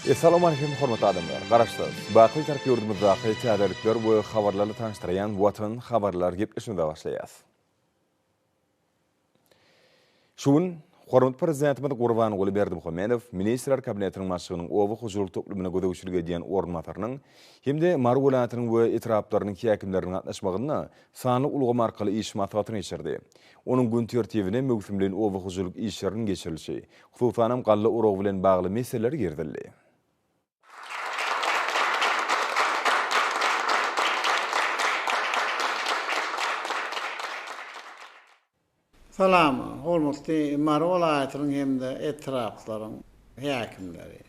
Essalawmaleýkim hormatly adamlar! Garaşsyz, baky Bitarap ýurdumyzdaky täzelikler we habarlarly tanyşdyrýan Watan habarlar gepleşigimize başlaýas. Şu gün hormatly Prezidentimiz Gurbanguly Berdimuhamedow Ministrler Kabinetiniň Başlygynyň oba hojalyk toplumyna gözegçilik edýän orunbasarynyň hem-de Mary welaýatynyň we etraplarynyň häkimleriniň gatnaşmagynda sanly ulgam arkaly iş maslahatyny geçirdi. Onuň gün tertibine möwsümleýin oba hojalyk işleriniň geçirilişi, hususanam galla oragy bilen bagly meseleler girizildi. Salam, hormatly Mary welaýatynyň hem-de etraplaryň häkimleri!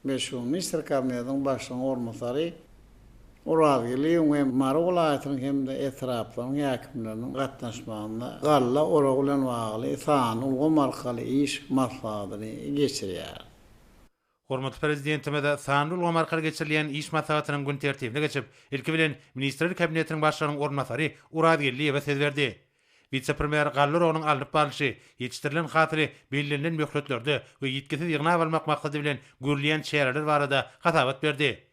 Meşhur Ministr Kabinetiniň Başlygynyň orunbasary Oraz Geldiýewiň we Mary welaýatynyň hem-de etraplaryň häkimleriniň gatnaşmagynda galla oragy bilen bagly sanly ulgam arkaly iş maslahatyny geçirýär. Hormatly Prezidentimiz sanly ulgam arkaly geçirilýän iş maslahatynyň gün tertibine geçip, ilki bilen Ministrler Kabinetiniň Başlygynyň orunbasary Oraz Geldiýewe söz berdi. Wise-premýer galla oragynyň alnyp barlyşy, ýetişdirilen hasyly bellenilen möhletlerde we ýitgisiz ýygnap almak maksady bilen görülýän çäreler barada hasabat berdi.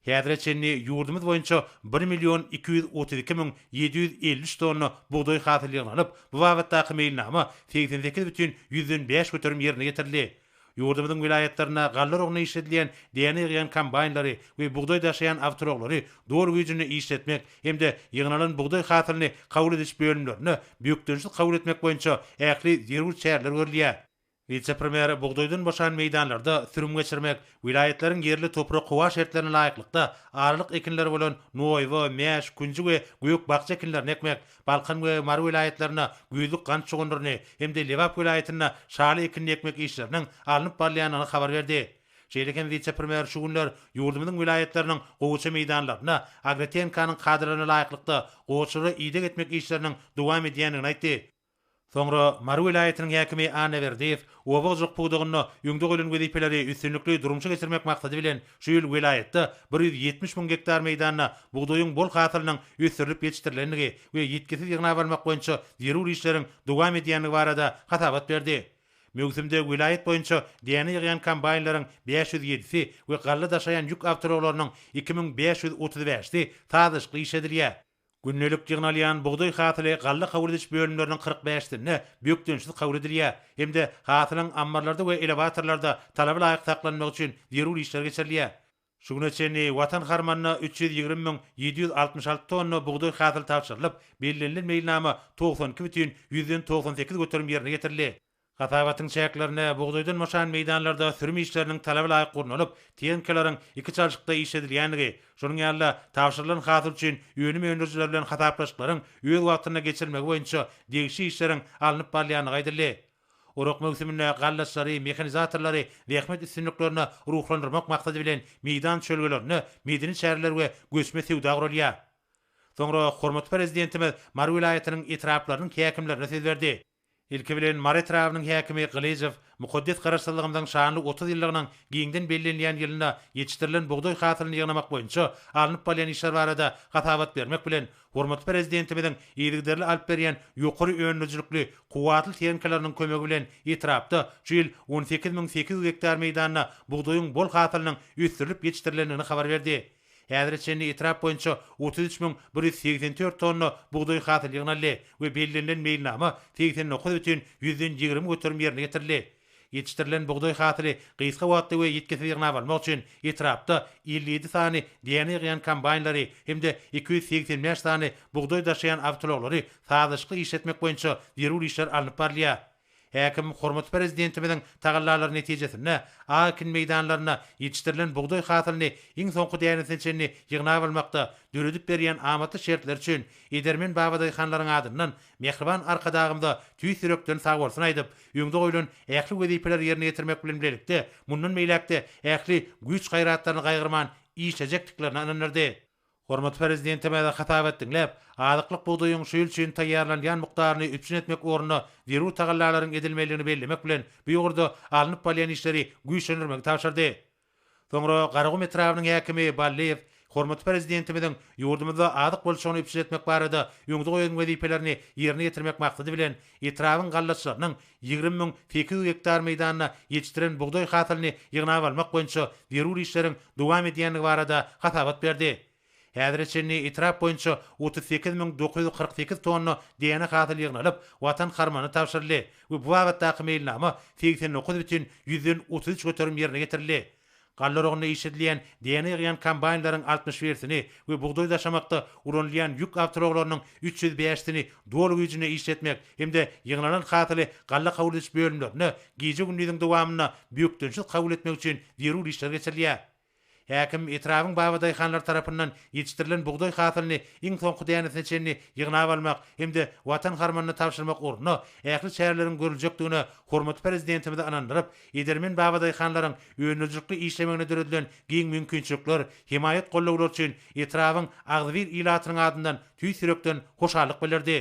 Häzire çenli ýurdumyz boýunça bir million 232 753 tonna bugdaý hasyly ýygnalyp, bu babatdaky meýilnama 88 bütin 105% ýerine ýetirildi. Ýurdumyzyň welaýatlarynda galla oragynda işledilýän däne ýygýan kombaýnlary we bugdaý daşaýan awtoulaglary doly güýjünde işletmek hem-de ýygnalan bugdaý hasylyny kabul ediş bölümlerinde bökdençsiz kabul etmek boýunça ähli zerur çäreler görülýär. Wise-premýer bugdaýdan boşan meýdanlarda sürüm geçirmek, welaýatlaryň ýerli toprak-howa şertlerine laýyklykda aralyk ekinleri bolan noýba, mäş, künji we gök-bakja ekinlerini ekmek, Balkan we Mary welaýatlarynda güýzlük gant şugundyryny hem-de Lebap welaýatynda şaly ekinini ekmek işleriniň alnyp barylýandygyny habar berdi. Şeýle hem wise-premýer şu günler ýurdumyzyň welaýatlarynyň gowaça meýdanlarynda agrotehinikanyň kadalaryna laýyklykda gowaçalara ideg etmek işleriniň dowam edýändigini aýtdy. Soňra Mary welaýatynyň häkimi Annaberdiýew oba hojalyk pudagynda öňde goýlan wezipeleri üstünlikli durmuşa geçirmek maksady bilen, şu ýyl welaýatda 170 müň gektar meýdanda bugdaýyň bol hasylynyň ösdürilip ýetişdirilendigi we ýitgisiz ýygnap almak boýunça zerur işleriň dowam edýändigi barada hasabat berdi. Möwsümde welaýat boýunça däne ýygýan kombaýnlaryň 507-si we galla daşaýan ýük awtoulaglarynyň 2535-si sazlaşykly işledilýär. Gündelik ýygnalýan bugdaý hasyly galla kabul ediş bölümleriniň 40 bäşisinde bökdençsiz kabul edilýär hem-de hasylyň ammarlarda we elewatorlarda talaba laýyk saklanmagy üçin zerur işler geçirilýär. Şu güne çenli Watan harmanyna 320 766 tonna bugdaý hasyly tabşyrylyp, bellenilen meýilnama 92 bütin 98% ýerine ýetirildi. Hasabatyň çäklerinde bugdaýdan boşan meýdanlarda sürüm işleriniň talaba laýyk gurnalyp, tehnikalaryň iki çalşykda işledilýändigi, şonuň ýaly-da, tabşyrylan hasyl üçin önüm öndürijiler bilen hasaplaşyklaryň öz wagtynda geçirilmegi boýunça degişli işleriň alnyp barylýandygy aýdyldy. Orak möwsüminde gallaçlary, mehanizatorlary zähmet üstünliklerine ruhlandyrmak maksady bilen meýdan çölgelerinde medeni çäreler we göçme söwda guralýar. Soňra hormatly Prezidentimiz Mary welaýatynyň etraplarynyň häkimlerine söz berdi. Ilki bilen Mary etrabynyň häkimi Gylyjow mukaddes Garaşsyzlygymyzyň şanly 30 ýyllygynyň giňden bellenilýän ýylynda ýetişdirilen bugdaý hasylyny ýygnamak boýunça alnyp barylýan işler barada hasabat bermek bilen, hormatly Prezidentimiziň yzygiderli alyp berýän ýokary öndürijilikli, kuwwatly tehnikalarynyň kömegi bilen etrapda şu ýyl 18 800 gektar meýdanda bugdaýyň bol hasylynyň ösdürilip ýetişdirilendigini habar berdi. Häzire çenli etrap boýunça 33 184 tonna bugdaý hasyly ýygnaldy we bellenilen meýilnama 89 bütin 120% ýerine ýetirildi. Ýetişdirilen bugdaý hasyly gysga wagtda we ýitgisiz ýygnap almak üçin etrapda 57 sany däne ýygýan kombaýnlary hem-de 285 sany bugdaý daşaýan awtoulaglary sazlaşykly işletmek boýunça zerur işler alnyp barylýar. Häkim hormatly Prezidentimiziň tagallalary netijesinde ak ekin meýdanlarynda ýetişdirilen bugdaý hasylyny iň soňky dänesine çenli ýygnap almakda döredip berýän amatly şertleri üçin edermen babadaýhanlaryň adyndan mähriban Arkadagymyza tüýs ýürekden sagbolsun aýdyp, öňde goýlan ähli wezipeleri ýerine ýetirmek bilen bilelikde, mundan beýläk-de ähli güýç-gaýratlaryny gaýgyrman işlejekdiklerine ynandyrdy. Hormatly Prezidentimiz hasabat diňläp, azyklyk bugdaýyň şu ýyl üçin taýýarlanylýan mukdaryny üpjün etmek ugrunda zerur tagallalaryň edilmelidigini bellemek bilen, bu ugurda alnyp barylýan işleri güýçlendirmegi tabşyrdy. Soňra Garagum etrabynyň häkimi Ballyýew. hormatly Prezidentimiziň ýurdumyzda azyk bolçulygyny üpjün etmek barada öňde goýan wezipelerini ýerine ýetirmek maksady bilen, etrabyň gallaçylarynyň 20 800 gektar meýdanda ýetişdiren bugdaý hasylyny ýygnap almak boýunça zerur işleriň dowam edýändigi barada hasabat berdi. Häzire çenli etrap boýunça 38 948 tonna däne hasyl ýygnalyp, Watan harmanyna tabşyryldy we bu babatdaky meýilnama 89 bütin ýüzden 33% ýerine ýetirildi. Galla oragynda işledilýän däne ýygýan kombaýnlaryň 61-sini we bugdaý daşamakda ulanylýan ýük awtoulaglarynyň 305-sini doly güýjünde işletmek hem-de ýygnalan hasyly galla kabul ediş bölümlerinde gije-gündiziň dowamynda bökdençsiz kabul etmek üçin zerur işler geçirilýär. Häkim etrabyň babadaýhanlary tarapyndan ýetişdirilen bugdaý hasylyny iň soňky dänesine çenli ýygnap almak hem-de Watan harmanyna tabşyrmak ugrunda ähli çäreleriň görüljekdigine hormatly Prezidentimizi ynandyryp, edermen babadaýhanlaryň öndürijilikli işlemegine döredilen giň mümkinçilikler, hemaýat gollawlar üçin etrabyň agzybir ilatynyň adyndan tüýs ýürekden hoşallyk bildirdi.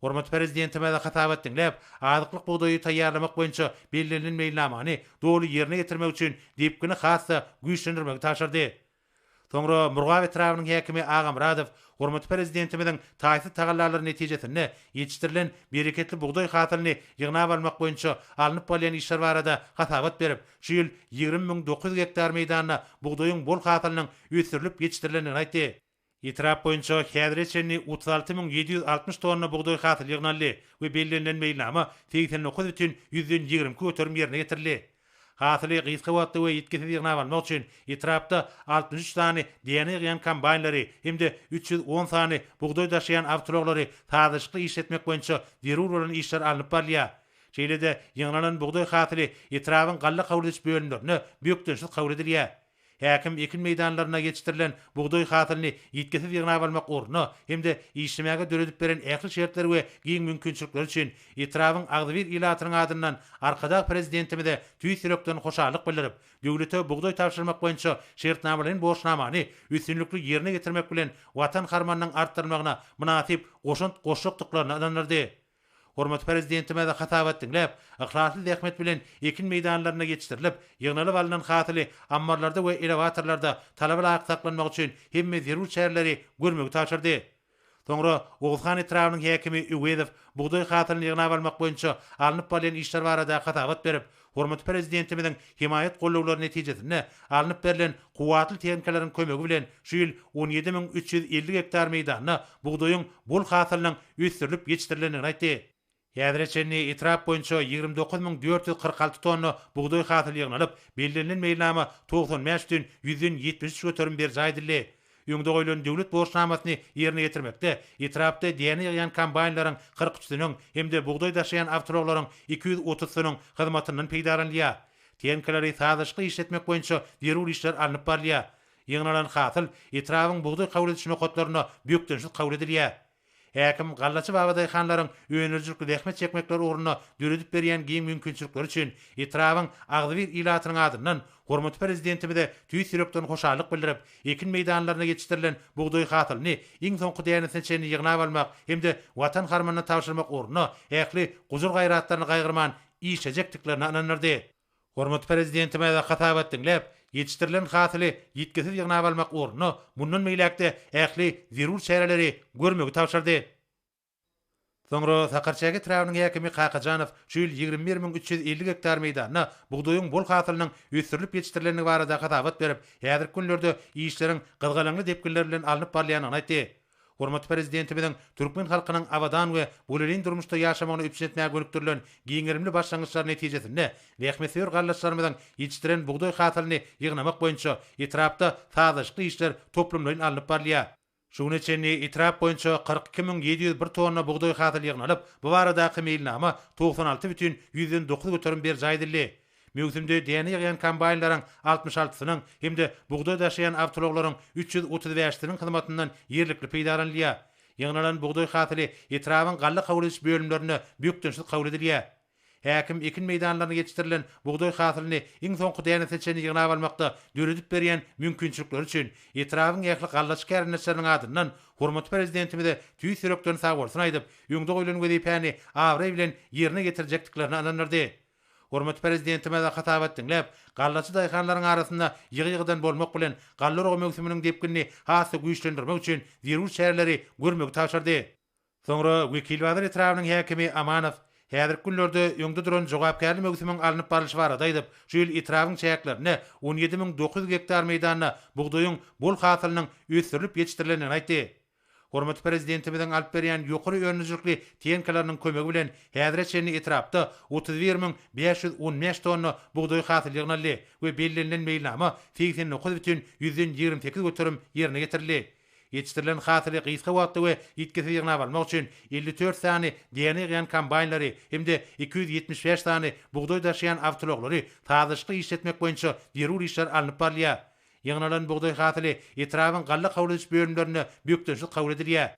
Hormatly Prezidentimiz hasabat diňläp, azyklyk bugdaýy taýýarlamak boýunça bellenilen meýilnamany doly ýerine ýetirmek üçin depgini has-da güýçlendirmegi tabşyrdy. Soňra Murgap etrabynyň häkimi Agamyradow hormatly Prezidentimiziň taýsyz tagallalary netijesinde ýetişdirilen bereketli bugdaý hasylyny ýygnap almak boýunça alnyp barylýan işler barada hasabat berip, şu ýyl 20 900 gektar meýdanda bugdaýyň bol hasylynyň ösdürilip ýetişdirilendigini aýtdy. Etrap boýunça häzire çenli 36 760 tonna bugdaý hasyly ýygnaldy we bellenilen meýilnama 89 bütin 22% ýerine ýetirildi. Hasyly gysga wagtda we ýitgisiz ýygnap almak üçin etrapda 63 sany däne ýygýan kombaýnlary hem-de 310 sany bugdaý daşaýan awtoulaglary sazlaşykly işletmek boýunça zerur bolan işler alnyp barylýar. Şeýle-de, ýygnalan bugdaý hasyly etrabyň galla kabul ediş bölümlerinde bökdençsiz kabul edilýär. Häkim ekin meýdanlarynda ýetişdirilen bugdaý hasylyny ýitgisiz ýygnap almak ugrunda hem-de işlemäge döredip beren ähli şertleri we giň mümkinçilikleri üçin etrabyň agzybir ilatynyň adyndan Arkadag Prezidentimize tüýs ýürekden hoşallyk bildirip, döwlete bugdaý tabşyrmak boýunça şertnamalaýyn borçnamany üstünlikli ýerine ýetirmek bilen Watan harmanynyň artdyrylmagyna mynasyp goşant goşjakdyklaryna ynandyrdy. Hormatly Prezidentimiz hasabat diňläp, yhlasly zähmet bilen ekin meýdanlarynda ýetişdirilip, ýygnalyp alnan hasyly ammarlarda we elewatorlarda talaba laýyk saklanmagy üçin hemme zerur çäreleri görmegi tabşyrdy. Soňra Oguzhan etrabynyň häkimi Öwezow bugdaý hasylyny ýygnap almak boýunça alnyp barylýan işler barada hasabat berip, hormatly Prezidentimiziň hemaýat gollawlary netijesinde alnyp berlen kuwwatly tehnikalaryň kömegi bilen şu ýyl 17 350 gektar meýdanda bugdaýyň bol hasylynyň ösdürilip ýetişdirilendigini aýtdy. Häzire çenli etrap boýunça 29 446 tonna bugdaý hasyly ýygnalyp, bellenilen meýilnama 95 bütin 73% berjaý edildi. Öňde goýlan döwlet borçnamasyny ýerine ýetirmekde etrapda däne ýygýan kombaýnlaryň 43-siniň hem-de bugdaý daşaýan awtoulaglaryň 230-synyň hyzmatyndan peýdalanylýar. Tehnikalary sazlaşykly işletmek boýunça zerur işler alnyp barylýar. Ýygnalan hasyl etrabyň bugdaý kabul ediş nokatlarynda bökdençsiz kabul edilýär. Häkim gallaçy babadaýhanlaryň öndürijilikli zähmet çekmekleri ugrunda döredip berýän giň mümkinçilikleri üçin etrabyň agzybir ilatynyň adyndan hormatly Prezidentimize tüýs ýürekden hoşallyk bildirip, ekin meýdanlarynda ýetişdirilen bugdaý hasylyny iň soňky dänesine çenli ýygnap almak hem-de Watan harmanyna tabşyrmak ugrunda ähli gujur-gaýratlaryny gaýgyrman işlejekdiklerine ynandyrdy. Hormatly Prezidentimiz hasabat diňläp, ýetişdirilen hasyly ýitgisiz ýygnap almak ugrunda mundan beýläk-de ähli zerur çäreleri görmegi tabşyrdy. Soňra Sakarçäge etrabynyň häkimi Kakajanow şu ýyl 21 350 gektar meýdanda bugdaýyň bol hasylynyň ösdürilip ýetişdirilendigi barada hasabat berip, häzirki günlerde işleriň gyzgalaňly depginler bilen alnyp barylýandygyny aýtdy. Hormatly Prezidentimiziň türkmen halkynyň abadan we bolelin durmuşda ýaşamagyny üpjün etmäge gönükdirilen giň gerimli başlangyçlary netijesinde zähmetsöýer gardaşlarymyzyň ýetişdiren bugdaý hasylyny ýygnamak boýunça etrapda sazlaşykly işler toplumlaýyn alnyp barylýar. Şu güne çenli etrap boýunça 42 701 tonna bugdaý hasyly ýygnalyp, bu baradaky meýilnama 96 bütin 9% berjaý edildi. Möwsümde däne ýygýan kombaýnlaryň 66-synyň hem-de bugdaý daşaýan awtoulaglaryň 335-siniň hyzmatyndan ýerlikli peýdalanylýar. Ýygnalan bugdaý hasyly etrabyň galla kabul ediş bölümlerinde bökdençsiz kabul edilýär. Häkim ekin meýdanlarynda ýetişdirilen bugdaý hasylyny iň soňky dänesine çenli ýygnap almakda döredip berýän mümkinçilikleri üçin etrabyň ähli gallaçy kärendeçileriniň adyndan hormatly Prezidentimize tüýs ýürekden sagbolsun aýdyp, öňde goýlan wezipäni abraý bilen ýerine ýetirjekdiklerine ynandyrdy. Hormatly Prezidentimiz hasabat diňläp, gallaçy daýhanlaryň arasynda ýygy-ýygydan bolmak bilen, galla oragy möwsüminiň depginini has-da güýçlendirmek üçin zerur çäreleri görmegi tabşyrdy. Soňra Wekilbazar etrabynyň häkimi Amanow häzirki günlerde öňde duran jogapkärli möwsümiň alnyp barlyşy barada aýdyp, şu ýyl etrabyň çäklerinde 17 900 gektar meýdanda bugdaýyň bol hasylynyň ösdürilip ýetişdirilendigini aýtdy. Hormatly Prezidentimiziň alyp berýän ýokary öndürijilikli tehnikalarynyň kömegi bilen häzire çenli etrapda 31 515 tonna bugdaý hasyly ýygnaldy we bellenilen meýilnama 89,28% ýerine ýetirildi. Ýetişdirilen hasyly gysga wagtda we ýitgisiz ýygnap almak üçin 54 sany däne ýygýan kombaýnlary hem-de 275 sany bugdaý daşaýan awtoulaglary sazlaşykly işletmek boýunça zerur işler alnyp barylýar. Ýygnalan bugdaý hasyly etrabyň galla kabul ediş bölümlerinde bökdençsiz kabul edilýär.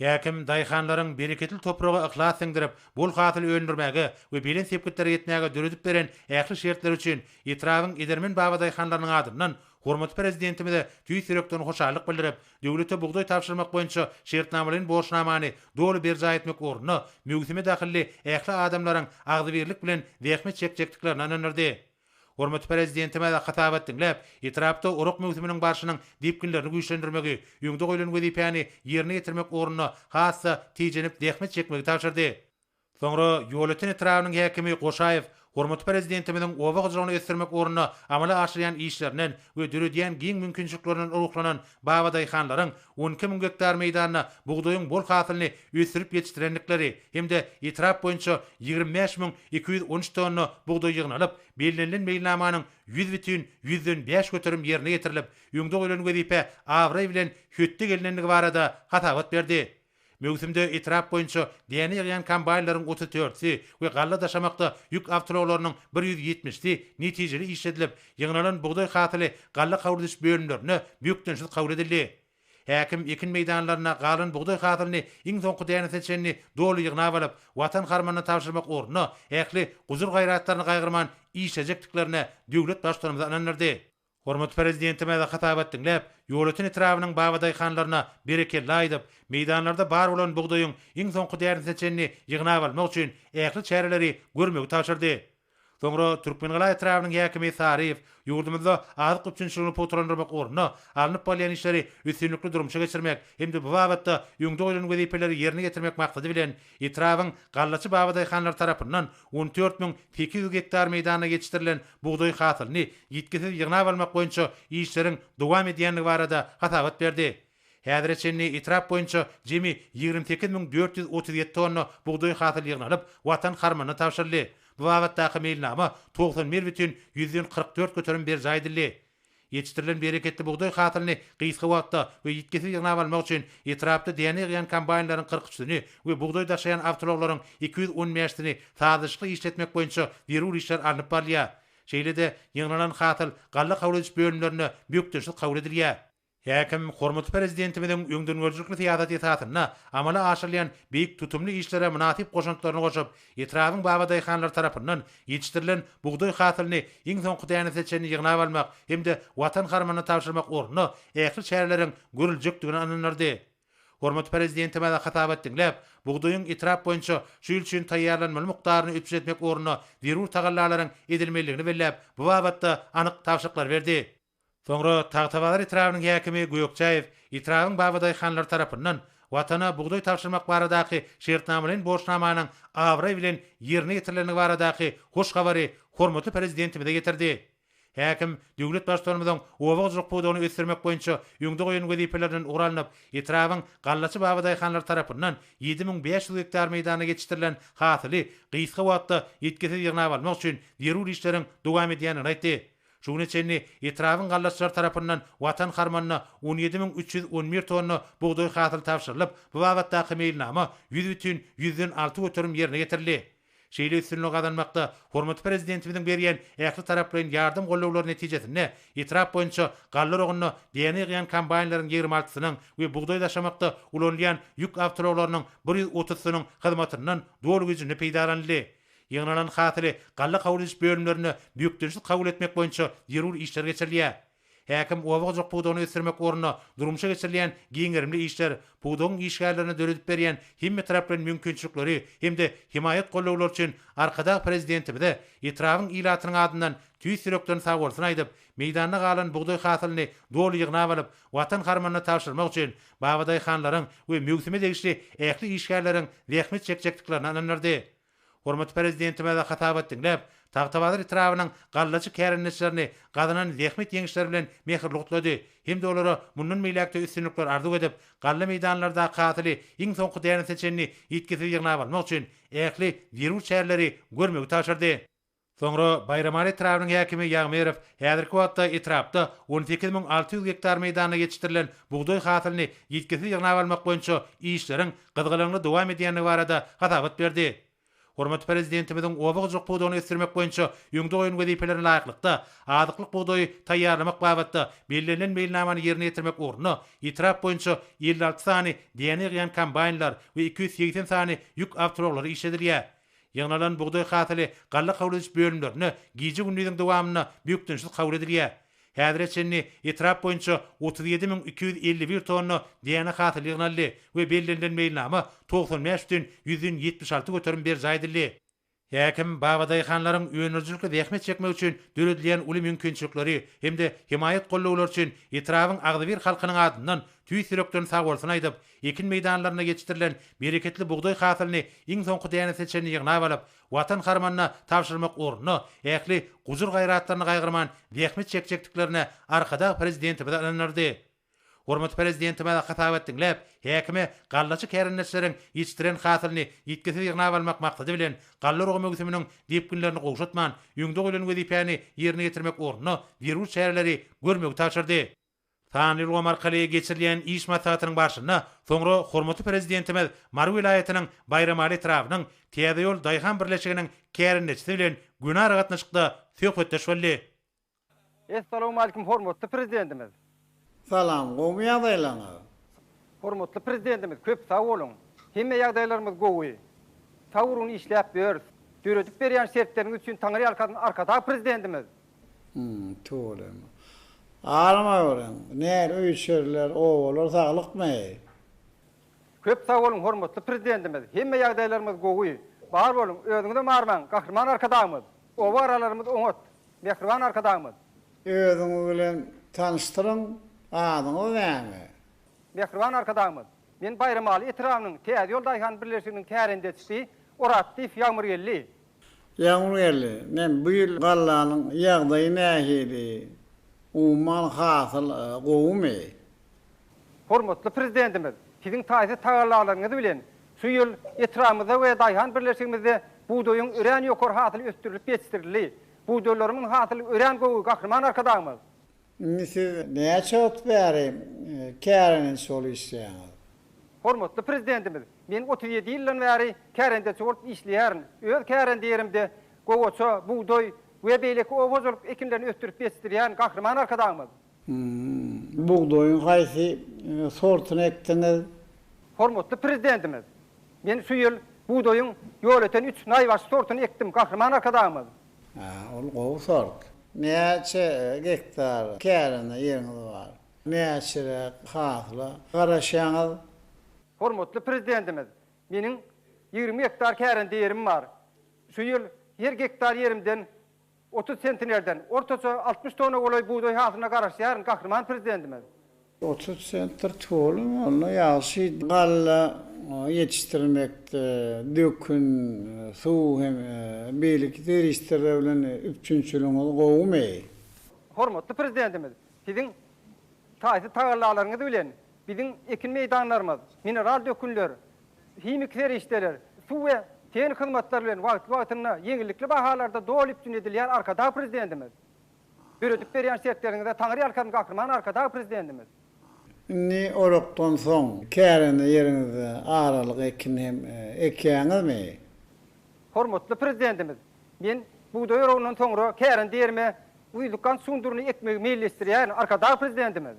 Häkim daýhanlaryň bereketli topraga yhlas siňdirip, bol hasyl öndürmäge we belent sepgitlere ýetmäge döredip beren ähli şertleri üçin etrabyň edermen babadaýhanlarynyň adyndan hormatly Prezidentimize tüýs ýürekden hoşallyk bildirip, döwlete bugdaý tabşyrmak boýunça şertnamalaýyn borçnamany doly berjaý etmek ugrunda möwsüme dahylly ähli adamlaryň agzybirlik bilen zähmet çekjekdiklerine ynandyrdy. Hormatly Prezidentimiz hasabat diňläp, etrapda orak möwsüminiň barşynyň depginlerini güýçlendirmegi, öňde goýlan wezipäni ýerine ýetirmek ugrunda has-da tijenip zähmet çekmegi tabşyrdy. Soňra Ýolöten etrabynyň häkimi Goşaýew hormatly Prezidentimiziň oba hojalygyny ösdürmek ugrunda amala aşyrýan işlerinden we döredýän giň mümkinçiliklerinden ruhlanan babadaýhanlaryň 12 000 gektar meýdanda bugdaýyň bol hasylyny ösdürip ýetişdirendikleri hem-de etrap boýunça 25 213 tonna bugdaý ýygnalyp, bellenilen meýilnamanyň 100,5 göterim ýerine ýetirilip, öňde goýlan wezipä abraý bilen hötde gelnendigi barada hasabat berdi. Möwsümde etrap boýunça däne ýygýan kombaýnlaryň 34-si we galla daşamakda ýük awtoulaglarynyň 170-si netijeli işledilip, ýygnalan bugdaý hasyly galla kabul ediş bölümlerinde bökdençsiz kabul edildi. Häkim ekin meýdanlarynda galan bugdaý hasylyny iň soňky dänesine çenli doly ýygnap alyp, Watan harmanyna tabşyrmak ugrunda ähli gujur-gaýratlaryny gaýgyrman işlejekdiklerine döwlet Baştutanymyzy ynandyrdy. Hormatly Prezidentimiz hasabat diňläp, Ýolöten etrabynyň babadaýhanlaryna berekella aýdyp, meýdanlarda bar bolan bugdaýyň iň soňky dänesine çenli ýygnap almak üçin ähli çäreleri görmegi tabşyrdy. Soňra Türkmengala etrabynyň häkimi Saryýew ýurdumyzda azyk üpjünçiligini pugtalandyrmak ugrunda alnyp barylýan işleri üstünlikli durmuşa geçirmek hem-de bu babatda öňde goýlan wezipeleri ýerine ýetirmek maksady bilen, Etrabyň gallaçy babadaýhanlary tarapyndan 14 800 gektar meýdanda ýetişdirilen bugdaý hasylyny ýitgisiz ýygnap almak boýunça işleriň dowam edýändigi barada hasabat berdi. Häzire çenli etrap boýunça jemi 28 437 tonna bugdaý hasyly ýygnalyp, Watan harmanyna tabşyryldy. Bu babatdaky meýilnama 91,44% berjaý edildi. Ýetişdirilen bereketli bugdaý hasylyny gysga wagtda we ýitgisiz ýygnap almak üçin etrapda däne ýygýan kombaýnlaryň 43-sini we bugdaý daşaýan awtoulaglaryň 215-sini sazlaşykly işletmek boýunça zerur işler alnyp barylýar. Şeýle-de, ýygnalan hasyl galla kabul ediş bölümlerinde bökdençsiz kabul edilýär. Häkim hormatly Prezidentimiziň öňdengörüjilikli syýasaty esasynda amala aşyrylýan beýik tutumly işlere mynasyp goşantlaryny goşup, etrabyň babadaýhanlary tarapyndan ýetişdirilen bugdaý hasylyny iň soňky dänesine çenli ýygnap almak hem-de Watan harmanyna tabşyrmak ugrunda ähli çäreleriň görüljekdigine ynandyrdy. Hormatly Prezidentimiz hasabat diňläp, bugdaýyň etrap boýunça şu ýyl üçin taýýarlanmaly mukdaryny üpjün etmek ugrunda zerur tagallalaryň edilmelidigini belläp, bu babatda anyk tabşyryklary berdi. Soňra Tagtabazar etrabynyň häkimi Gökjäýew etrabyň babadaýhanlary tarapyndan Watana bugdaý tabşyrmak baradaky şertnamalaýyn borçnamanyň abraý bilen ýerine ýetirilendigi baradaky hoş habary hormatly Prezidentimize ýetirdi. Häkim döwlet Baştutanymyzyň oba hojalyk pudagyny ösdürmek boýunça öňde goýan wezipelerinden ugur alnyp, etrabyň gallaçy babadaýhanlary tarapyndan 7500 gektar meýdanda ýetişdirilen hasyly gysga wagtda ýitgisiz ýygnap almak üçin zerur işleriň dowam edýändigini aýtdy. Şu güne çenli etrabyň gallaçylary tarapyndan Watan harmanyna 17 311 tonna bugdaý hasyly tabşyrylyp, bu babatdaky meýilnama 100,06% ýerine ýetirildi. Şeýle üstünligi gazanmakda hormatly Prezidentimiziň berýän ähli taraplaýyn ýardam-gollawlary netijesinde etrap boýunça galla oragynda däne ýygýan kombaýnlaryň 26-synyň we bugdaý daşamakda ulanylýan ýük awtoulaglarynyň 130-synyň hyzmatyndan doly güýjünde peýdalanyldy. Ýygnalan hasyly galla kabul ediş bölümlerinde bökdençsiz kabul etmek boýunça zerur işler geçirilýär. Häkim oba hojalyk pudagyny ösdürmek ugrunda durmuşa geçirilýän giň gerimli işler, pudagyň işgärlerine döredip berýän hemmetaraplaýyn mümkinçilikleri hem-de hemaýat gollawlary üçin Arkadag Prezidentimize etrabyň ilatynyň adyndan tüýs ýürekden sagbolsun aýdyp, meýdanda galan bugdaý hasylyny doly ýygnap alyp, Watan harmanyna tabşyrmak üçin babadaýhanlaryň we möwsüme degişli ähli işgärleriň zähmet çekjekdiklerine ynandyrdy. Hormatly Prezidentimiz hasabat diňläp, Tagtabazar etrabynyň gallaçy kärendeçilerini gazanan zähmet ýeňişleri bilen mähirli gutlady hem-de olara mundan beýläk-de üstünlikler arzuw edip, galla meýdanlardaky hasyly iň soňky dänesine çenli ýitgisiz ýygnap almak üçin ähli zerur çäreleri görmegi tabşyrdy. Soňra Baýramaly etrabynyň häkimi Ýagmyrow häzirki wagtda etrapda 18 600 gektar meýdanda ýetişdirilen bugdaý hasylyny ýitgisiz ýygnap almak boýunça işleriň gyzgalaňly dowam edýändigi barada hasabat berdi. Hormatly Prezidentimiziň oba hojalyk pudagyny ösdürmek boýunça öňde goýan wezipelerine laýyklykda, azyklyk bugdaýy taýýarlamak babatda bellenilen meýilnamany ýerine ýetirmek ugrunda etrap boýunça 56 sany däne ýygýan kombaýnlar we 280 sany ýük awtoulaglary işledilýär. Ýygnalan bugdaý hasyly galla kabul ediş bölümlerinde gije-gündiziň dowamynda bökdençsiz kabul edilýär. Häzire çenli etrap boýunça 37 251 tonna däne hasyly ýygnaldy we bellenilen meýilnama 95 bütin 76% berjaý edildi. Häkim babadaýhanlaryň öndürijilikli zähmet çekmegi üçin döredilýän uly mümkinçilikleri hem-de hemaýat gollawlary üçin etrabyň agzybir halkynyň adyndan tüýs ýürekden sagbolsun aýdyp, ekin meýdanlarynda ýetişdirilen bereketli bugdaý hasylyny iň soňky dänesine çenli ýygnap alyp, Watan harmanyna tabşyrmak ugrunda ähli gujur-gaýratlaryny gaýgyrman zähmet çekjekdiklerine Arkadag Prezidentimiz ynandyrdy. Hormatly Prezidentimiz hasabat diňläp, häkime gallaçy kärendeçileriň ýetişdiren hasylyny ýitgisiz ýygnap almak maksady bilen, galla oragy möwsüminiň depginlerini gowşatman, öňde goýlan wezipäni ýerine ýetirmek ugrunda zerur çäreleri görmegi tabşyrdy. Sanly ulgam arkaly geçirilýän iş maslahatynyň barşynda soňra hormatly Prezidentimiz Mary welaýatynyň Baýramaly etrabynyň Täze ýol daýhan birleşiginiň kärendeçisi bilen göni aragatnaşykda söhbetdeş boldy. Essalawmalikim hormatly Prezidentimiz. Salam gowmy ýagdaýlaňyz. Hormatly Prezidentimiz köp sag boluň. Hemme ýagdaýlarymyz gowy. Sag urun işläp ýörüs. Döredip berýän şertleriňiz üçin Taňryýalkasyn Arkadag Prezidentimiz. Hum, tüweleme. Arama görüň, näl öý-içeriler, obalar saglykmy? Köp sag boluň hormatly Prezidentimiz, hemme ýagdaýlarymyz gowy. Bar boluň, özüňizem armaň, Gahryman Arkadagymyz. Oba aralarymyz oňat, mähriban Arkadagymyz. Özüňiz bilen tanyşdyryň, adyňyz näme? Mähriban Arkadagymyz, men Baýramaly etrabynyň Täze ýol daýhan birleşiginiň kärendeçisi Oratdyýew Ýagmyrgeldi. Ýagmyrgeldi, men bu ýyl gallanyň ýagdaýy nähili, umuman hasyl gowumy? Hormatly Prezidentimiz, Siziň taýsyz tagallalaryňyz bilen şu ýyl etrabymyzda we daýhan birleşigimizde bugdaýyň örän ýokary hasyly ösdürilip ýetişdirildi. Bugdaýlarymyň hasyly örän gowy, Gahryman Arkadagymyz. Indi siz näçe wagt bäri kärendeçi bolup işleýäňiz? Hormatly Prezidentimiz, men 37 ýyldan bäri kärendeçi bolup işleýärin. Öz kärende ýerimde gowaça, bugdaý we beýleki oba hojalyk ekinlerini ösdürip ýetişdirýän Gahryman Arkadagymyz. Bugdaýyň haýsy sortuny ekdiňiz? Hormatly Prezidentimiz, men şu ýyl bugdaýyň Ýolöten üç naýbaşy sortuny ekdim, Gahryman Arkadagymyz. Hä, ol gowy sort. Näçe gektar kärende ýeriňiz bar? Näçeräk hasyla garaşýaňyz? Hormatly Prezidentimiz, meniň 20 gektar kärende ýerim bar. Şu ýyl her gektar ýerimden 30 sentnerden, ortaça 60 tonna golaý bugdaý hasylyna garaşýaryn, Gahryman Prezidentimiz. 30 sentner tüweleme, onda ýagşy galla ýetişdirmekde dökün, suw hem beýleki serişdeler bilen üpjünçiligiňiz gowumy? Hormatly Prezidentimiz, Siziň taýsyz tagallalaryňyz bilen biziň ekin meýdanlarymyz mineral dökünler, himiki serişdeler, suw we tehniki hyzmatlar bilen wagtly-wagtynda ýeňillikli bahalarda doly üpjün edilýär Arkadag Prezidentimiz. Döredip berýän şertleriňize Taňryýalkasyn Gahryman Arkadag Prezidentimiz. Indi orakdan soň kärende ýeriňizde aralyk ekin hem ekýäňizmi? Hormatly Prezidentimiz, men bugdaý oragyndan soňra kärende ýerime güýzlük gant şugundyryny ekmegi meýilleşdirýärin, Arkadag Prezidentimiz.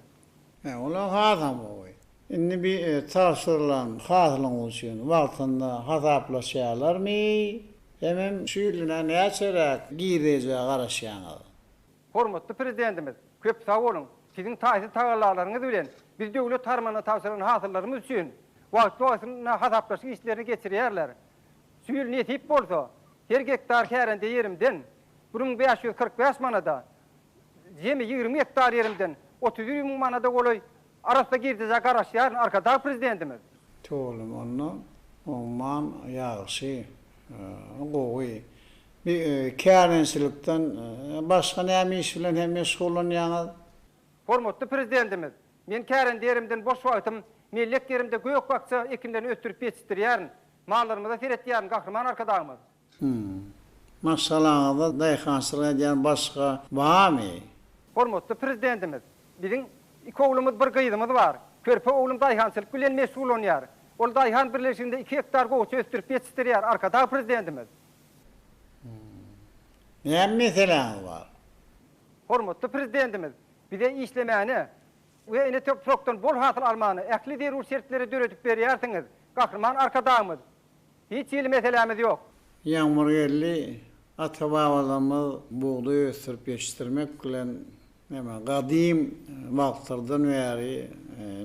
Hä, olar hasam gowy. Indi bi tabşyrylan hasylyňyz üçin wagtynda hasaplaşýarlarmy? Hemem şu ýyl näçeräk girdejä garaşýaňyz? Hormatly Prezidentimiz, köp sag boluň! Siziň taýsyz tagallalaryňyz bilen biz döwlet harmanyna tabşyran hasyllarymyz üçin wagtly-wagtynda hasaplaşyk işlerini geçirýärler. Şu ýyl nesip bolsa, her gektar kärende ýerimden 1545 manada, jemi 20 gektar ýerimden 31 müň manada golaý arassa girdejä garaşýaryn, Arkadag Prezidentimiz. Tüweleme onda oňman ýagşy gowy. Bir kärençilikden başga näme iş bilen hem meşgullanýaňyz? Hormatly Prezidentimiz, men kärende ýerimden boş wagtym mellek ýerimde gök-bakja ekinlerini ösdürip ýetişdirýärin, mallarymyza seretýärin, Gahryman Arkadagymyz. Hum. Maşgalaňyzda daýhançylyk edýän başga barmy? Hormatly Prezidentimiz, biziň iki oglumyz, bir gyzymyz bar. Körpe oglum daýhançylyk bilen meşgullanýar. Ol daýhan birleşiginde iki gektar gowaça ösdürip ýetişdirýär, Arkadag Prezidentimiz. Näme meseläňiz bar? Hormatly Prezidentimiz bize işlemäne we ene toprakdan bol hasyl almana ähli zerur şertleri döredip berýärsiňiz, Gahryman Arkadagymyz. Hiç hili meselämiz ýok. Ýagmyrgeldi ata-babalarymyz bugdaý ösdürip ýetişdirmek bilen näme gadym wagtlardan bäri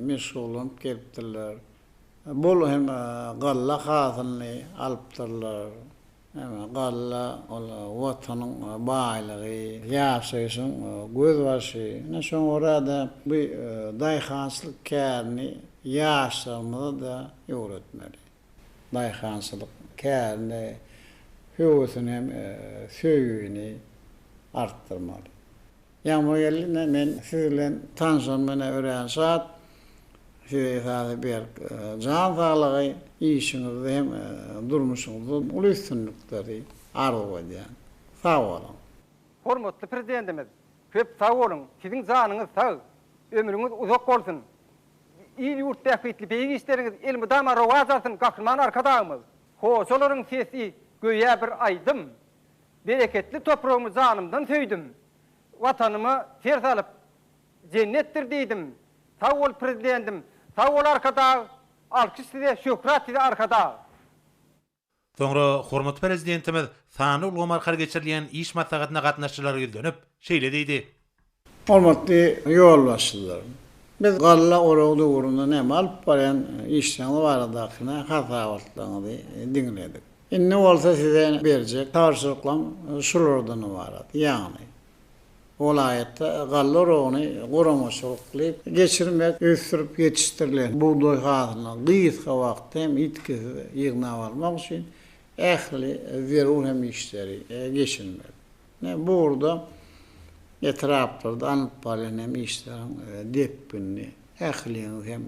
meşgullanyp gelipdirler. Bol hem galla hasylyny alypdyrlar. Näme, galla ol Watanyň baýlygy, ýaşaýşyň gözbaşy. Ine, şoňa görä-de, bu daýhançylyk kärini ýaşlarymyza-da öwretmeli. Daýhançylyk kärine höwesini hem söýgini artdyrmaly. Ýagmyrgeldi ine men siz bilen tanşanyma ine örän şat. Size esasy berk jan saglygy, işiňizde hem durmuşyňyzda uly üstünlikleri arzuw edýän. Sag boluň. Hormatly Prezidentimiz, köp sag boluň, siziň janyňyz sag, ömrüňiz uzak bolsun. Il-ýurt bähbitli beýik işleriňiz elmydama rowaç alsyn Gahryman Arkadagymyz! Hojalaryň sesi göýä bir aýdym. Bereketli topragymy janymdan söýdüm. Watanyma ser salyp, jennetdir diýdim. Sag bol Prezidentim, sag bol Arkadag, alkyş size, şöhrat size Arkadag! Soňra hormatly Prezidentimiz sanly ulgam arkaly geçirilýän iş maslahatyna gatnaşyjylara ýüzlenip, şeýle diýdi. Hormatly ýolbaşçylar! Biz galla oragy döwründe näme alyp barýan işleriňiz baradaky hasabatlaryňyzy diňledik. Indi bolsa size berjek tabşyryklarym şulardan ybarat, ýagny, welaýatda galla oragyny guramaçylykly geçirmek, ösdürip ýetişdirilen bugdaý hasylyny gysga wagtda hem ýitgisiz ýygnap almak üçin ähli zerur hem işleri geçirmek. Bu ugurda etraplarda alnyp barýan hem işleriň depginini ähliňiz hem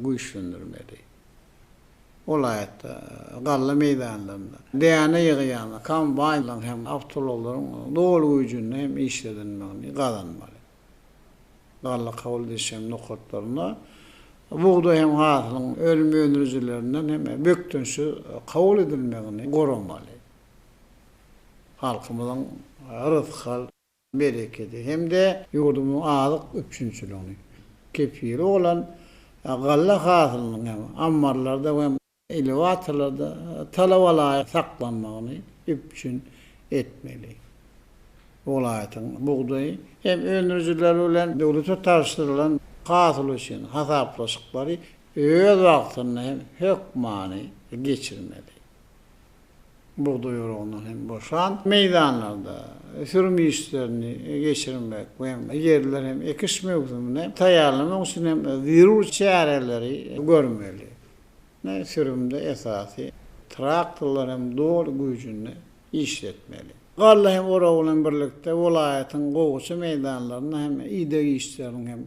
güýçlendirmeli. Welaýatda galla meýdanlarynda däne ýygýan kombaýnlaryň hem awtoulaglaryň doly güýjünde hem işledilmegini gazanmaly. Galla kabul ediş hem nokatlarynda bugdaý hem hasylyň önüm öndürijilerinden hem bökdençsiz kabul edilmegini guramaly. Halkymyzyň rysgal berekedi hem-de ýurdumyzyň azyk üpjünçiligini kepili bolan galla hasylynyň hem ammarlarda we elewatorlarda talaba laýyk saklanmagyny üpjün etmeli. Welaýatyň bugdaý hem öndürijileri bilen döwlete tabşyrylan hasyl üçin hasaplaşyklary öz wagtynda hem hökmany geçirmeli. Bugdaý oragyndan hem boşan meýdanlarda sürüm işlerini geçirmek we ýerleri hem ekiş möwsümine taýýarlamak üçin hem zerur çäreleri görmeli. Sürümde esasy traktorlary hem doly güýjünde işletmeli. Galla hem oragy bilen birlikde welaýatyň gowaça meýdanlarynda hem ideg işleriniň hem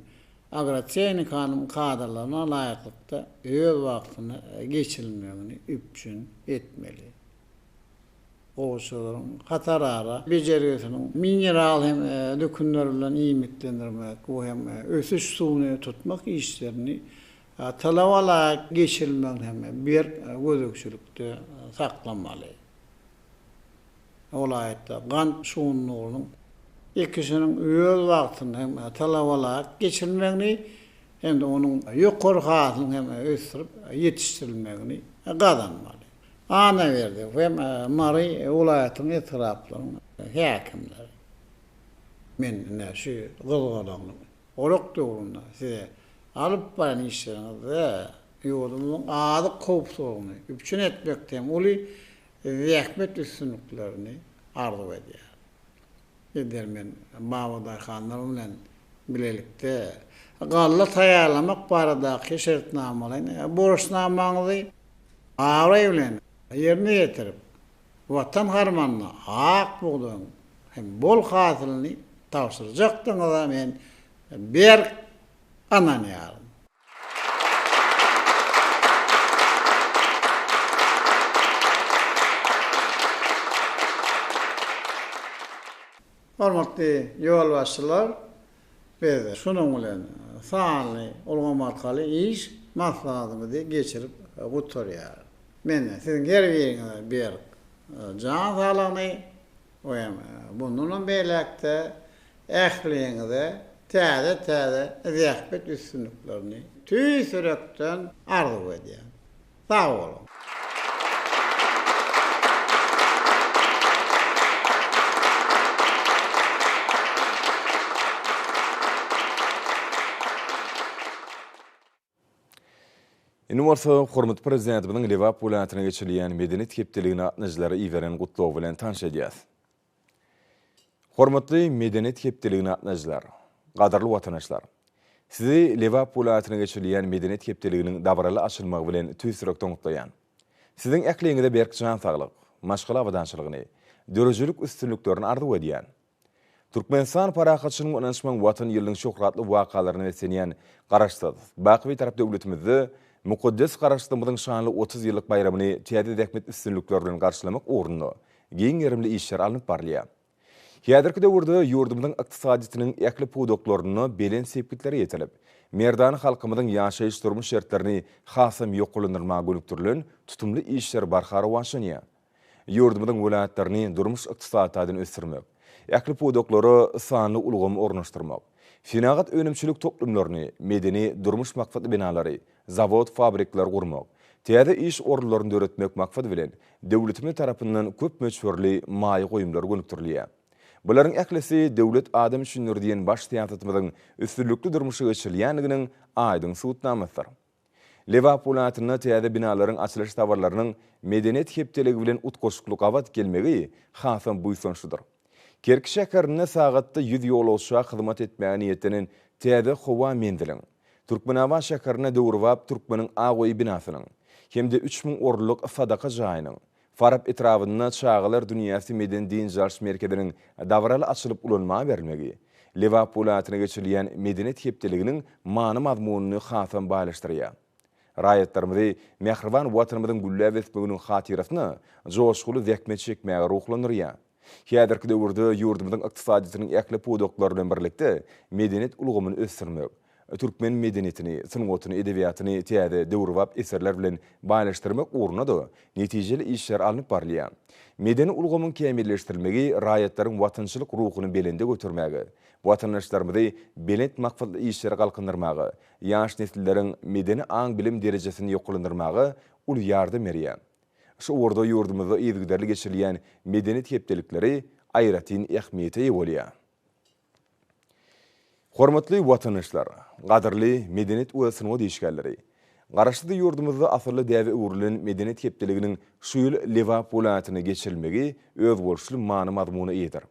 agrotehnikanyň kadalaryna laýyklykda öz wagtynda geçirilmegini üpjün etmeli. Gowaçalaryň hatarara bejergisiniň mineral hem dökünler bilen iýmitlendirmek we hem ösüş suwuny tutmak işlerini talaba laýyk geçirilmegini hem berk gözegçilikde saklamaly. Welaýatda gant şugundyrynyň ekişiniň öz wagtynda hem talabalaýyk geçirilmegini hem-de onuň ýokary hasylyň hem ösdürip ýetişdirilmegini gazanmaly. Annaberdi hem Mary welaýatynyň etraplarynyň häkimleri. Men ine şu gyzgalaňly. Orak döwründe size alyp barýan işleriňizde ýurdumyzyň azyk howpsuzlygyny üpjün etmekde hem uly zähmet üstünliklerini arzuw edýärin. Edermen babadaýhanlar bilen bilelikde galla taýýarlamak baradaky şertnamalaýyn borçnamaňyzy abraý bilen ýerine ýetirip, Watan harmanyna ak bugdaýyň hem bol hasylyny tabşyrjakdygyňyza men berk ynanýaryn. Hormatly ýolbaşçylar, biz şunuň bilen sanly ulgam arkaly iş maslahatymyzy geçirip gutarýarys. Men siziň her biriňize berk jan saglygyny we hem mundanam beýläk-de ähliňize täze-täze zähmet üstünliklerini tüýs ýürekden arzuw edýän. Sag boluň! Indi bolsa hormatly Prezidentimiziň Lebap welaýatyna geçirilýän Medeniýet hepdeligine gatnaşyjylara iberen gutlagy bilen tanyş edýäs. Hormatly Medeniýet hepdeligine gatnaşyjylar! Gadyrly watandaşlar! Sizi Lebap welaýatyna geçirilýän Medeniýet hepdeliginiň dabaraly açylmagy bilen tüýs ýürekden gutlaýan. Siziň ähliňize berk jan saglyk, maşgala abadançylygyny, döredijilik üstünliklerini arzuw edýän. Türkmenistan parahatçylygyň we ynanyşmagyň Watany ýylynyň şöhratly wakalaryna beslenýän Garaşsyz, baky Bitarap döwletimizde mukaddes Garaşsyzlygymyzyň şanly 30 ýyllyk baýramyny täze zähmet üstünlikleri bilen garşylamak ugrunda giň gerimli işler alnyp barylýar. Häzirki döwürde ýurdumyzyň ykdysadyýetiniň ähli pudaklarynda belent sepgitlere ýetilip, merdana halkymyzyň ýaşaýyş-durmuş şertlerini hasam ýokarlandyrmaga gönükdirilen tutumly işler barha rowaçlanýar. Ýurdumyzyň welaýatlaryny durmuş-ykdysady taýdan ösdürmek, ähli pudaklara sanly ulgamy ornaşdyrmak, senagat-önümçilik toplumlaryny, medeni-durmuş maksatly binalary, zawod-fabrikleri gurmak, täze iş orunlaryny döretmek maksady bilen, döwletimiz tarapyndan köp möçberli maýa goýumlar gönükdirilýär. Bularyň ählisi Döwlet adam üçindir diýen baş syýasatymyzyň üstünlikli durmuşa geçirilýändiginiň aýdyň subutnamasydyr. Lebap welaýatynda täze binalaryň açylyş dabaralarynyň Medeniýet hepdeligi bilen utgaşykly gabat gelmegi hasam buýsançlydyr. Kerki şäherinde sagatda 100 ýolagça hyzmat etmäge niýetlenen täze howa menziliň, Türkmenabat şäherinde döwrebap Türkmeniň ak öýi binasynyň hem-de 3000 orunlyk sadaka jaýynyň, Farap etrabynda Çagalar dünýäsi medeni-dynç alyş merkeziniň dabaraly açylyp ulanmaga berilmegi, Lebap welaýatyna geçirilýän Medeniýet hepdeliginiň many-mazmunyny hasam baýlaşdyrýar. Raýatlarymyzy mähriban Watanymyzyň gülläp ösmeginiň hatyrasyna joşguly zähmet çekmäge ruhlandyrýar. Häzirki döwürde ýurdumyzyň ykdysadyýetiniň ähli pudaklary bilen birlikde medeniýet ulgamyny ösdürmek, türkmen medeniýetini, sungatyny, edebiýatyny täze, döwrebap eserler bilen baýlaşdyrmak ugrunda-da netijeli işler alnyp barylýar. Medeni ulgamyň kämilleşdirilmegi raýatlaryň watançylyk ruhuny belende götermäge, watandaşlarymyzy belent maksatly işlere galkyndyrmaga, ýaş nesilleriň medeni aň-bilim derejesini ýokarlandyrmaga uly ýardam berýär. Şu ugurda ýurdumyzda yzygiderli geçirilýän medeniýet hepdelikleri aýratyn ähmiýete eýe bolýar. Hormatly watandaşlar, gadyrly medeniýet we sungat işgärleri! Garaşsyz ýurdumyzda asylly däbe öwrülen Medeniýet hepdeliginiň şu ýyl Lebap welaýatynda geçirilmegi özboluşly many-mazmuna eýedir.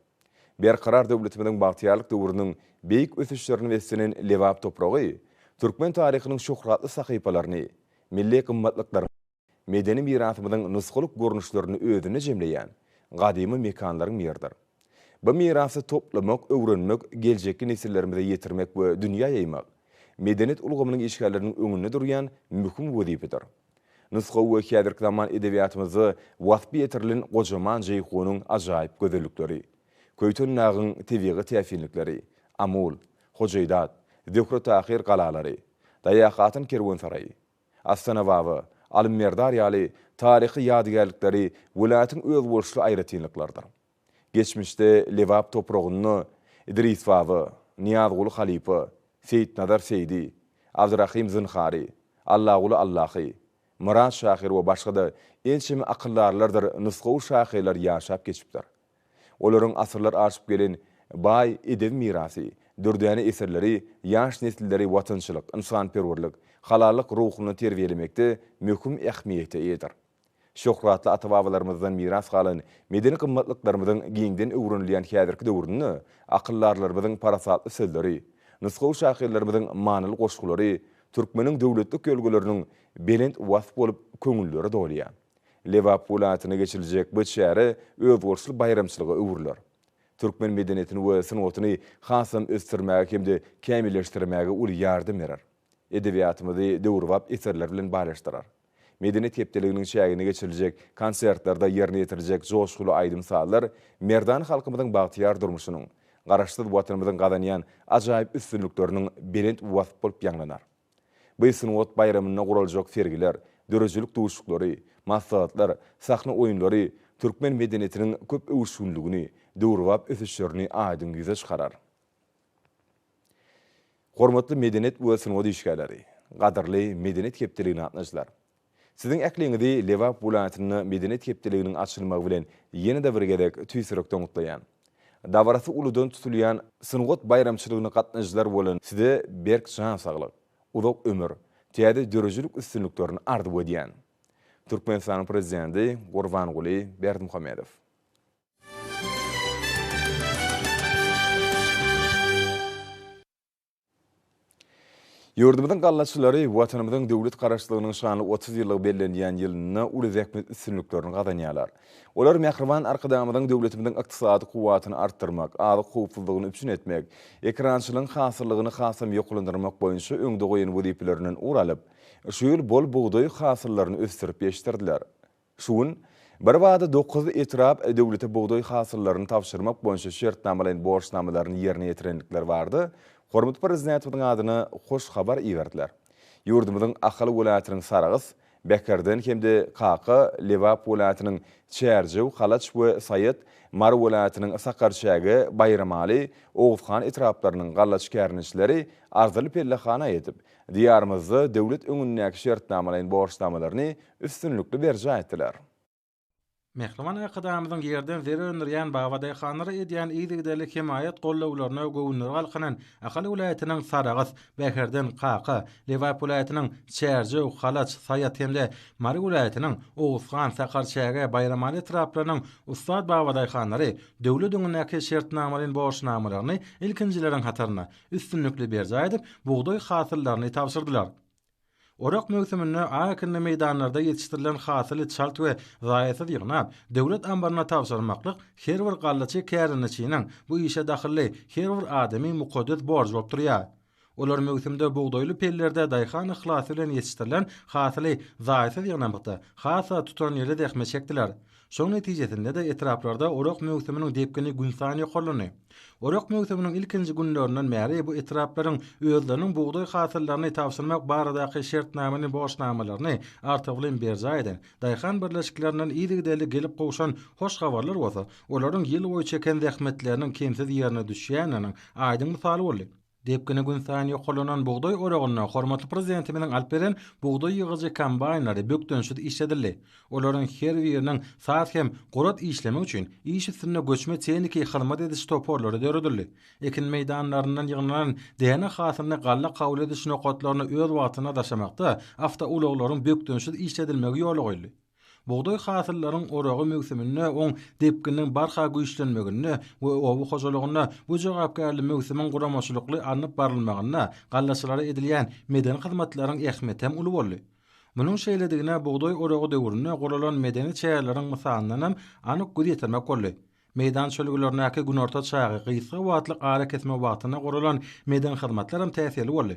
Berkarar döwletimiziň bagtyýarlyk döwrüniň beýik ösüşlerine beslenen Lebap topragy türkmen taryhynyň şöhratly sahypalaryny, milli gymmatlyklarymyzy, medeni mirasymyzyň nusgalyk görnüşlerini özünde jemleýän gadymy mekanlaryň biridir. Bu mirasy toplamak, öwrenmek, geljekki nesillerimize ýetirmek we dünýä ýaýmak medeniýet ulgamynyň işgärleriniň öňünde durýan möhüm wezipedir. Nusgawy we häzirki zaman edebiýatymyzda waspy ýetirilen gojaman Jeýhunyň ajaýyp gözellikleri, Köýtendagyň tebigy täsinlikleri, Amul, Hojaýdat, Zöhre-Tahyr galalary, Daýahatyn kerwensaraýy, Astanababa, Alymmerdar ýaly taryhy ýadygärlikleri welaýatyň özboluşly aýratynlyklarydyr. Geçmişde Lebap topragynda Idris baba, Nyýazguly halypa, Seýitnazar Seýdi, Abdyrahym Zynhary, Allaguly Allahy, Myrat şahyr we başga-da ençeme akyldarlardyr nusgawy şahyrlar ýaşap geçipdir. Olaryň asyrlar aşyp gelen baý edebi mirasy. dürdäne eserleri ýaş nesilleri watançylyk, ynsanperwerlik, halallyk ruhunda terbiýelemekde möhüm ähmiýete eýedir. Şöhratly ata-babalarymyzdan miras galan medeni gymmatlyklarymyzyň giňden öwrenilýän häzirki döwründe akyldarlarymyzyň parasatly sözleri, nusgawy şahyrlarymyzyň manyly goşgulary türkmeniň döwletlik ýörelgeleriniň belent waspy bolup köňüllere dolýar. Lebap welaýatynda geçiriljek bu çäre özboluşly baýramçylyga öwrüler. Türkmen medeniýetini we sungatyny hasam ösdürmäge hem-de kämilleşdirmäge uly ýardam berer. Edebiýatymyzy döwrebap eserler bilen baýlaşdyrar. Medeniýet hepdeliginiň çäginde geçiriljek konsertlerde ýerine ýetiriljek joşguly aýdym-sazlar merdana halkymyzyň bagtyýar durmuşynyň, Garaşsyz Watanymyzyň gazanýan ajaýyp üstünlikleriniň belent waspy bolup ýaňlanar. Bu sungat baýramynda guraljak sergiler, döredijilik duşuşyklary, maslahatlar, sahna oýunlary türkmen medeniýetiniň köp öwüşginligini, döwrebap ösüşlerini aýdyň ýüze çykarar. Hormatly medeniýet we sungat işgärleri, gadyrly Medeniýet hepdeligine gatnaşyjylar! Siziň ähliňizi Lebap welaýatynda Medeniýet hepdeliginiň açylmagy bilen ýene-de bir gezek tüýs ýürekden gutlaýan. Dabarasy uludan tutulýan sungat baýramçylygyna gatnaşyjylar bolan size berk jan saglyk, uzak ömür, täze döredijilik üstünliklerini arzuw edýän. Türkmenistanyň Prezidenti Gurbanguly Berdimuhamedow. Ýurdumyzyň gallaçylary Watanymyzyň döwlet Garaşsyzlygynyň şanly 30 ýyllygy bellenilýän ýylynda uly zähmet üstünliklerini gazanýarlar. Olar mähriban Arkadagymyzyň döwletimiziň ykdysady kuwwatyny artdyrmak, azyk howpsuzlygyny üpjün etmek, ekerançylygyň hasyllygyny hasam ýokarlandyrmak boýunça öňde goýan wezipelerinden ugur alyp, şu ýyl bol bugdaý hasyllaryny ösdürip ýetişdirdiler. Şu gün, birbada dokuz etrap döwlete bugdaý hasyllaryny tabşyrmak boýunça şertnamalaýyn borçnamalaryny ýerine ýetirendikleri barada hormatly Prezidentimiziň adyna hoş habar iberdiler. Ýurdumyzyň Ahal welaýatynyň Sarahs, Bäherden hem-de Kaka, Lebap welaýatynyň Çärjew, Halaç we Saýat, Mary welaýatynyň Sakarçäge, Baýramaly, Oguzhan etraplarynyň gallaçy kärendeçileri arzyly pellehana ýetip, Diýarymyzda döwlet öňündäki şertnamalaýyn borçnamalaryny üstünlikli berjaý etdiler. Mähriban Arkadagymyzyň ýerden zer öndürýän babadaýhanlara edýän yzygiderli hemaýat gollawlaryna göwünleri galkynan Ahal welaýatynyň Sarahs, Bäherden, Kaka, Lebap welaýatynyň Çärjew, Halaç, Saýat hem-de Mary welaýatynyň Oguzhan, Sakarçäge, Baýramaly etraplarynyň ussat babadaýhanlary döwlet öňündäki şertnamalaýyn borçnamalaryny ilkinjileriň hatarynda üstünlikli berjaý edip, bugdaý hasyllaryny tabşyrdylar. Orak möwsüminde ak ekinli meýdanlarda ýetişdirilen hasyly çalt we zaýasyz ýygnap, döwlet ambaryna tabşyrmaklyk her bir gallaçy kärendeçiniň, bu işe dahylly her bir adamyň mukaddes borjy bolup durýar. Olar möwsümde bugdaýly pellerde daýhan yhlasy bilen ýetişdirilen hasyly zaýasyz ýygnamakda has-da tutanýerli zähmet çekdiler. Şoň netijesinde-de etraplarda orak möwsüminiň depgini günsaýyn ýokarlandy. Orak möwsüminiň ilkinji günlerinden bäri bu etraplaryň özleriniň bugdaý hasyllaryny tabşyrmak baradaky şertnamany borçnamalaryny artykly berjaý eden daýhan birleşiklerinden yzygiderli gelip gowşan hoş habarlar bolsa, olaryň ýyl boýy çeken zähmetleriniň kemsiz ýerine düşýändiginiň aýdyň mysaly boldy. Depgini günsaýyn ýokarlanan bugdaý oragynda hormatly Prezidentimiziň alyp beren bugdaý ýygyjy kombaýnlary bökdençsiz işledildi. Olaryň her biriniň saz hem gurat işlemek üçin iş üstünde göçme tehniki hyzmat ediş toparlary döredildi. Ekin meýdanlaryndan ýygnalan däne hasylyny galla kabul ediş nokatlaryna öz wagtynda daşamakda awtoulaglaryň bökdençsiz işledilmegi ýola goýuldy. Bugdaý hasyllaryň oragy möwsüminde oň depgininiň barha güýçlenmeginde we oba hojalygynda bu jogapkärli möwsümiň guramaçylykly alnyp barylmagynda gallaçylara edilýän medeni hyzmatlaryň ähmiýeti hem uly boldy. Munuň şeýledigine bugdaý oragy döwründe guralan medeni çäreleriň mysalyndan hem anyk göz ýetirmek boldy. Meýdan çölgelerindäki günorta çagy gysga wagtlyk arakesme wagtynda guralan medeni hyzmatlar hem täsirli boldy.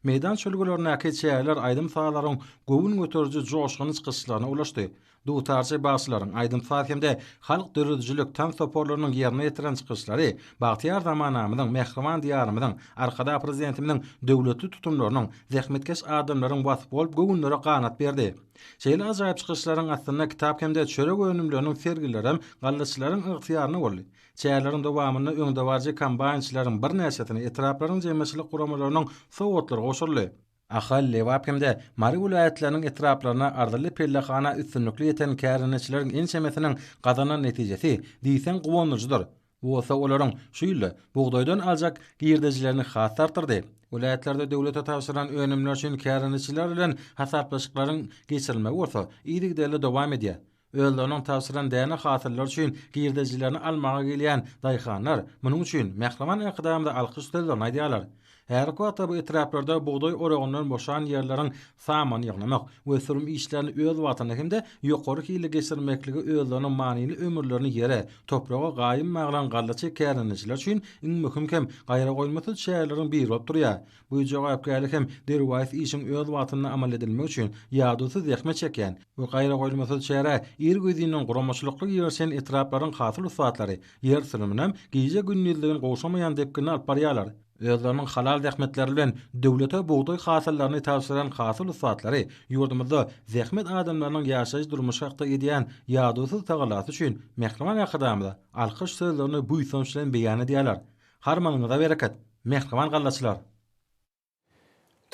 Meýdan çölgelerindäki çäreler aýdym-sazlaryň göwün göteriji joşgunly çykyşlaryna ulaşdy. Dutarçy bagşylaryň, aýdym-saz hem-de halk döredijilik tans toparlarynyň ýerine ýetiren çykyşlary bagtyýar zamanamyzyň, mähriban Diýarymyzyň, Arkadag Prezidentimiziň döwletli tutumlarynyň, zähmetkeş adamlaryň waspy bolup göwünlere ganat berdi. Şeýle ajaýyp çykyşlaryň astynda kitap hem-de çörek önümleriniň sergilerem gallaçylaryň ygtyýarynda boldy. Çäreleriň dowamynda öňdebaryjy kombaýnçylaryň birnäçesine etraplaryň jemgyýetçilik guramalarynyň sowgatlary gowşuryldy. Ahal, Lebap hem-de Mary welaýatlarynyň etraplaryna arzyly pellehana üstünlikli ýeten kärendeçileriň ençemesiniň gazanan netijesi diýseň guwandyryjydyr. Bu bolsa olaryň şu ýylda bugdaýdan aljak girdejilerini has-da artdyrdy. Welaýatlarda döwlete tabşyrylan önümler üçin kärendeçiler bilen hasaplaşyklaryň geçirilmegi bolsa yzygiderli dowam edýär. Özleriniň tabşyran däne hasyllary üçin girdejilerini almaga gelýän daýhanlar munuň üçin mähriban Arkadagymyza alkyş sözlerini aýdýarlar. Häzirki wagtda bu etraplarda bugdaý oragyndan boşan ýerleriň samanyny ýygnamak we sürüm işlerini öz wagtynda hem-de ýokary hilli geçirmekligi özleriniň manyly ömürlerini ýere, topraga gaýym baglan gallaçy kärendeçiler üçin iň möhüm hem gaýragoýulmasyz çäreleriň biri bolup durýar. Bu jogapkärli hem derwaýys işiň öz wagtynda amal edilmegi üçin ýadawsyz zähmet çekýän we gaýragoýulmasyz çärä irgözinden guramaçylykly girişen etraplaryň hasyl ussatlary ýer sürüminem gije-gündizligin gowşamaýan depginde alyp barýarlar. Özleriniň halal zähmetleri bilen döwlete bugdaý hasyllaryny tabşyran hasyl ussatlary ýurdumyzda zähmet adamlarynyň ýaşaýyş-durmuşy hakda edýän ýadawsyz tagallasy üçin mähriban Arkadagymyza alkyş sözlerini buýsanç bilen beýan edýärler. Harmanyňyza bereket, mähriban gallaçylar!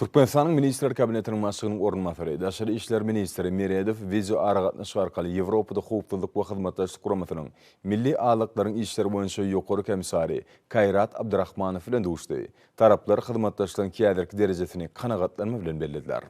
Türkmenistanyň Ministrler Kabinetiniň Başlygynyň orunbasary, daşary işler ministri Meredow wideoaragatnaşyk arkaly Ýewropada Howpsuzlyk we Hyzmatdaşlyk Guramasynyň Milli azlyklaryň işleri boýunça ýokary komissary Kaýrat Abdyrahmanow bilen duşdy. Taraplar hyzmatdaşlygyň häzirki derejesini kanagatlanma bilen bellediler.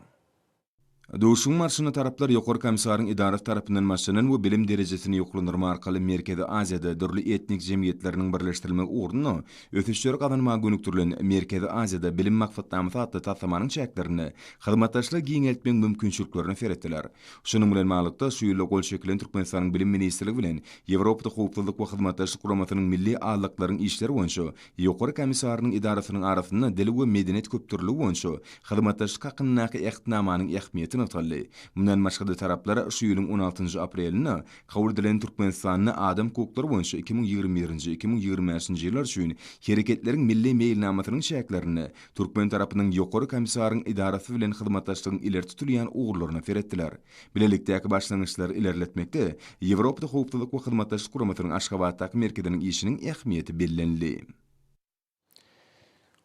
Duşuşygyň barşynda taraplar Ýokary komissaryň edarasy tarapyndan başlanan we bilim derejesini ýokarlandyrmak arkaly Merkezi Aziýada dürli etnik jemgyýetleriniň birleşdirilmegi ugrunda ösüşleri gazanmaga gönükdirilen Merkezi Aziýada bilim maksatnamasy atly taslamanyň çäklerinde hyzmatdaşlygy giňeltmegiň mümkinçiliklerine seretdiler. Şunuň bilen baglylykda, şu ýylda gol çekilen Türkmenistanyň Bilim ministrligi bilen Ýewropada Howpsuzlyk we Hyzmatdaşlyk Guramasynyň Milli azlyklaryň işleri boýunça Ýokary komissarynyň edarasynyň arasynda dil we medeniýet köpdürlüligi boýunça hyzmatdaşlyk hakyndaky Ähtnamanyň ähmiýeti nygtaldy. Mundan başga-da taraplar şu ýylyň on altynjy aprelinde kabul edilen Türkmenistanda adam hukuklary boýunça 2021-nji, 2025-nji ýyllar üçin Hereketleriň Milli meýilnamasynyň çäklerinde türkmen tarapynyň Ýokary komissaryň edarasy bilen hyzmatdaşlygyň ileri tutulýan ugurlaryna seretdiler. Bilelikdäki başlangyçlary ilerletmekde Ýewropada Howpsuzlyk we Hyzmatdaşlyk Guramasynyň Aşgabatdaky merkeziniň işiniň ähmiýeti bellenildi.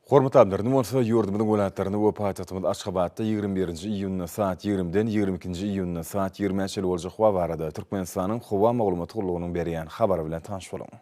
Hormatly alymlar, indi bolsa ýurdumyzyň welaýatlarynda we paýtagtymyz Aşgabatda 21-nji iýunda saat 20-den 22-nji iýunda saat 20-ä çenli boljak howa barada Türkmenistanyň Howa maglumat gullugynyň berýän habary bilen tanyş boluň.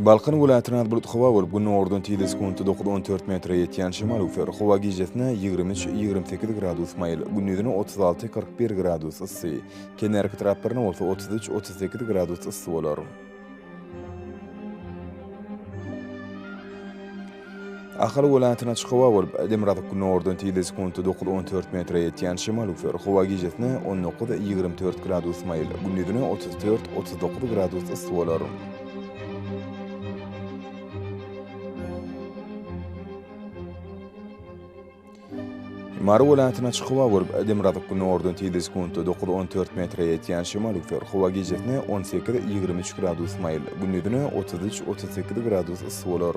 Balkan welaýatynda az bulut howa bolup, günordan tizligi sekuntda 9-14 metre ýetýän şemal öwser. Howa gijesine 23-28 gradus maýyl, gündizine 36-41 gradus yssy. Kenarki etraplarynda bolsa 33, 38 gradus yssy bolar. Ahal welaýatynda açyk howa bolup, demirgazyk-günordan tizligi sekuntda 9, 14 metre ýetýän şemal öwser. Howa gijesine 19, 24 gradus maýyl, gündizine 34, 39 gradus yssy bolar. Mary welaýatynda açyk howa bolup, demirgazyk-günordan tizligi sekuntda 9, 14 metre ýetýän şemal öwser. Howa gijesine 18, 23 gradus maýyl, gündizine 33, 38 gradus yssy bolar.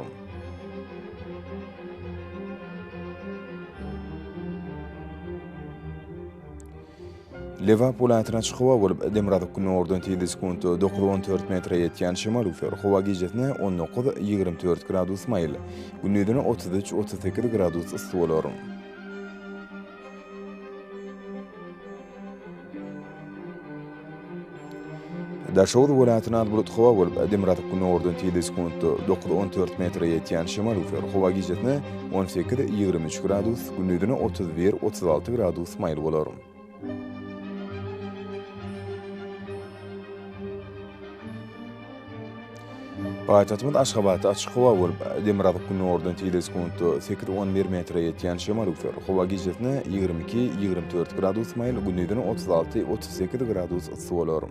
Lebap welaýatynda açyk howa bolup, demirgazyk-günordan tizligi sekuntda 9, 14 metre ýetýän şemal öwser. Howa gijesine 19, 24 gradus maýyl, gündizine 33, 38 gradus yssy bolar. Daşoguz welaýatynda az bulut howa bolup, demirgazyk-günordan tizligi sekuntda 9, 14 metre ýetýän şemal öwser. Howa gijesine 18, 23 gradus, gündizine 31, 36 gradus maýyl bolar. Paýtagtymyz Aşgabatda açyk howa bolup, demirgazyk-günordan tizligi sekuntda 8, 11 metre ýetýän şemal öwser. Howa gijesine 22, 24 gradus maýyl, gündizine 36, 38 gradus yssy bolar.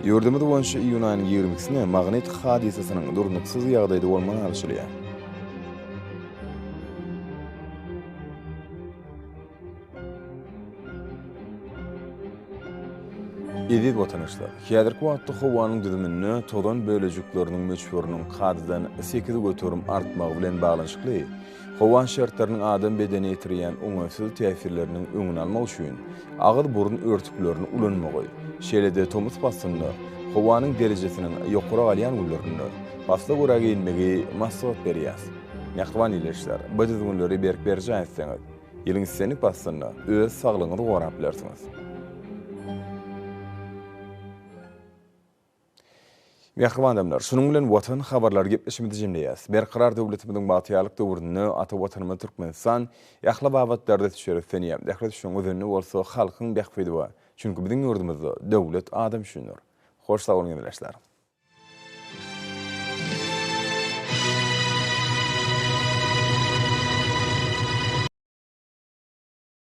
Ýurdumyz boýunça iýun aýynyň ýigrimisine magnit hadysasynyň durnuksyz ýagdaýda bolmagy garaşylýar. Eziz watandaşlar, häzirki wagtda howanyň düzüminde tozan bölejikleriniň möçberiniň kadadan 8% artmagy bilen baglanyşykly. Howa şertleriniň adam bedenine ýetirýän oňaýsyz täsirleriniň öňüni almak üçin agyz-burun örtüklerini ulanmagy, şeýle-de tomus paslynda howanyň derejesiniň ýokary galýan günlerinde pasla görä geýinmegi maslahat berýäs. Mähriban ildeşler, bu düzgünleri berk berjaý etseňiz, ýylyň islendik paslynda öz saglygyňyzy gorap bilersiňiz. Mähriban adamlar, şunuň bilen Watan habarlary gepleşigimizi jemleýäs. Berkarar döwletimiziň bagtyýarlyk döwründe ata Watanymyz Türkmenistan ähli babatlarda ösüşlere üstlenýär. Ähli ösüşiň özeninde bolsa halkyň bähbidi bar. Çünki biziň ýurdumyzda döwlet adam üçindir. Hoş sag boluň ildeşler!